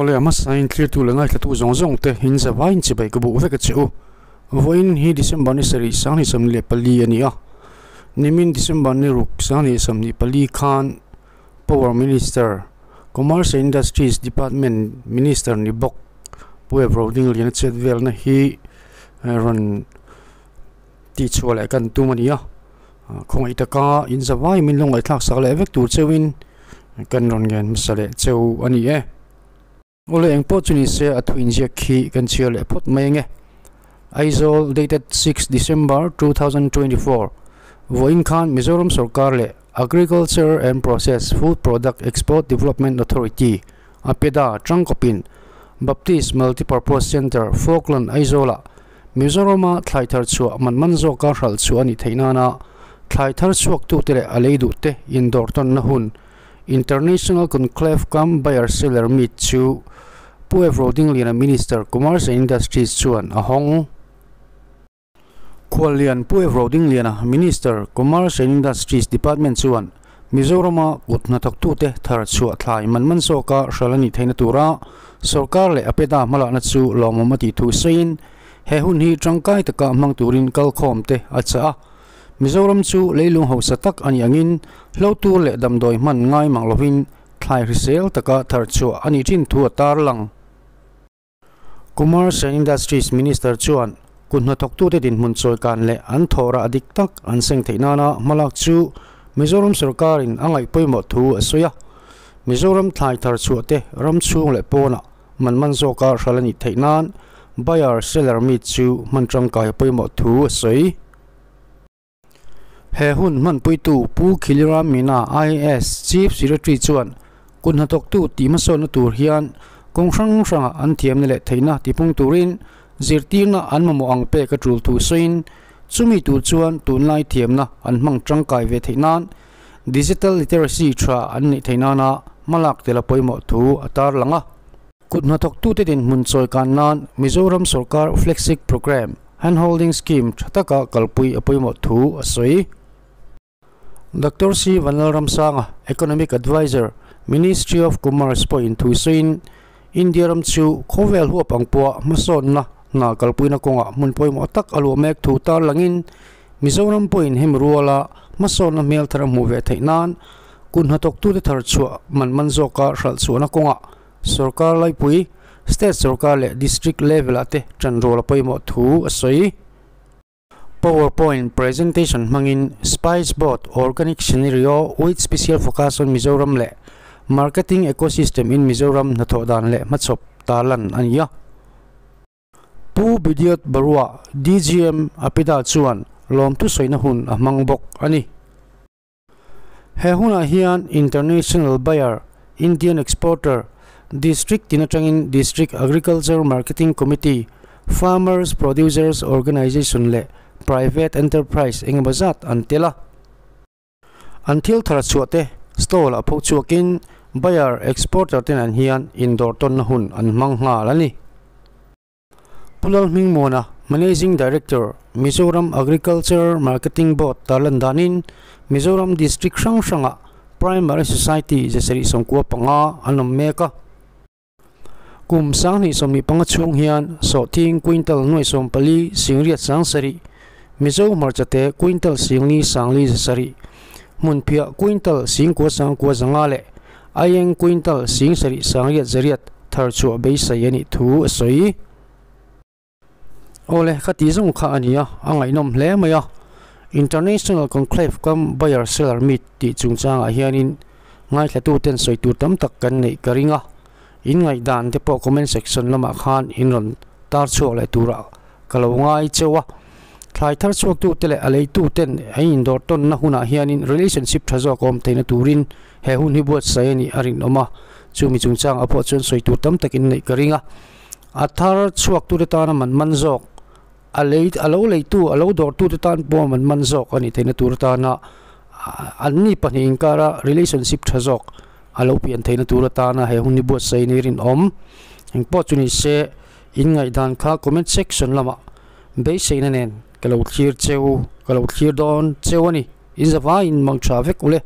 Awle a hmasain thlirtu leh ngaithlatu zawng zawng te in zavaiin chibai ka buh vek a che u. Vawiin hi December ni sarih 2024 a ni a, nimin December ni ruk 2024 khan Power Minister, Commerce and Industries Department Minister ni bawk Pu Evro Dingliana chet velna hi rawn tihchhuah leh kan tum a ni a, khawngaih taka in zavai min lo ngaihthlak sak leh vek tur cheuhin kan rawn ngen hmasa leh cheu a ni e. Awle eng pawh chu ni se a thu inziak khi kan chhiar leh phawt mai ange. Aizawl dated 6 December 2024 Vawiin khan Mizoram sorkar leh Agriculture and Processed Food Product Export Development Authority, APEDA, tangkawpin Baptist Multipurpose Centre, Falkland, Aizawlah Mizorama thlai thar chhuah man man zawka hralh chhuah a nih theih nana thlai thar chhuaktute leh a lei duhte indawr tawnna hun International Conclave cum Buyer Seller Meet chu Pu Evro Dingliana Minister Commerce and Industries chuan a hawng. Khuallian Pu Evro Dingliana Minister Commerce and Industries Department chuan Mizorama kut hnathawktute thar chhuah thlai man man zawka hralh a nih theihna tura sorkar leh APEDA hmalakna chu lawmawm a tih thu sawiin he hun hi tangkai taka hmang turin kalkhawmte a chah a. Mizoram chu leilung hausa tak a nih angin hlotur leh damdawi hman ngai mang lovin thlai hrisel taka thar chhuah a nih thin thu a tarlang. Commerce and Industries Minister chuan kut hnathawktute dinhmun chawikan leh an thawhrah dik tak an seng theih nana hmalak chu Mizoram sorkarin a ngaih pawimawh thu a sawi a. Mizoram thlai thar chhuahte ram chhung leh pawnah man man zawka hral a nih theih nan buyer seller meet chu hman tangkai a pawimawh thu a sawi. He hun hmanpuitu Pu Khiliram Meena IAS Chief Secretary chuan kut hnathawktu tih hmasawnna tur hian kawng hrang hranga an thiamna leh theihna tipung turin zirtirna an mamawh ang pek a tul thu sawiin chumi tur chuan tunlai thiamna an hmang tangkai ve theih nan digital literacy tha an neih theih nana hmalak tel a pawimawh thu a tarlang a. Kut hnathawktute dinhmun chawi kan nan Mizoram sorkar Flexi Programme Handholding Scheme tha taka kalpui a pawimawh thu a sawi. Doctor C Vanlalramsanga, Economic Adviser, Ministry of Commerce pawhin thu sawiin India ram chu khawvel huap ang pawha hmasawnna hna kalpuina kawngah hmun pawimawh tak a luah mek thu tarlangin Mizoram pawhin hemi ruala hmasawnna hmel thar a hmuh ve theih nan kut hnathawktute thar chhuah man man zawka hralh chhuahna kawngah Sorkar laipui, State sorkar leh District level ah te ṭanrual a pawimawh thu a sawi. PowerPoint presentation hmangin Spice Board Organic Scenario with Special Focus on Mizoram leh Marketing Ecosystem in Mizoram hnathawh dan leh hmachhawp tarlan a ni a. Pu Bidyut Barua, DGM, APEDA chuan lawmthu sawina hun a hmang bawk a ni. He hunah hian International Buyer, Indian Exporter, District tin atangin District Agriculture Marketing Committee, Farmers Producers Organisation leh Private Enterprise engemaw zat an tel a. An thil thar chhuah te stall ah pho chhuakin Buyer, Exporter te nen hian indawr tawnna hun an hmang nghal a ni. Pu Lalhmingmuana, Managing Director, Mizoram Agriculture Marketing Board tarlan danin Mizoram District hrang hrangah Primary Society 795 an awm mek a. Kum 2025 chhung hian sawhthing quintal 14 8 7, Mizo hmarchate quintal 4 7, hmunphiah quintal 9 9 5 leh Aieng quintal 7 8 thar chhuah beisei a nih thu a sawi. Awle, ka tih zawng kha a ni a, a ngaihnawm hle mai a. International Conclave cum Buyer Seller Meet tih chungchangah hianin ngaithlatuten sawi tur tam tak kan neih ka ring a. In ngaihdan te pawh comment section lamah khan in rawn tar chhuak leh turah ka lo ngai cheu a. Thlai thar chhuaktute leh a leituten an indawr tawnna hunah hianin relationship tha zawk a awm theihna turin he hun hi buatsaih a nih a rinawm a. Chumi chungchangah pawh chuan sawi tur tam takin neih ka ring a. A thar chhuaktute tana man man zawk, a lei a lo leitu a lo dawrtute tan pawh man man zawk a nih theihna tur atana anni pahnih inkara relationship tha zawk a lo pian theihna tur atana he hun hi buatsaih a nih rinawm. Engpawh chu ni se in ngaihdan kha comment section lamah beiseina nen ka lo thlir cheu ka lo thlir dawn cheu a ni. In zavaiin mang tha vek ule.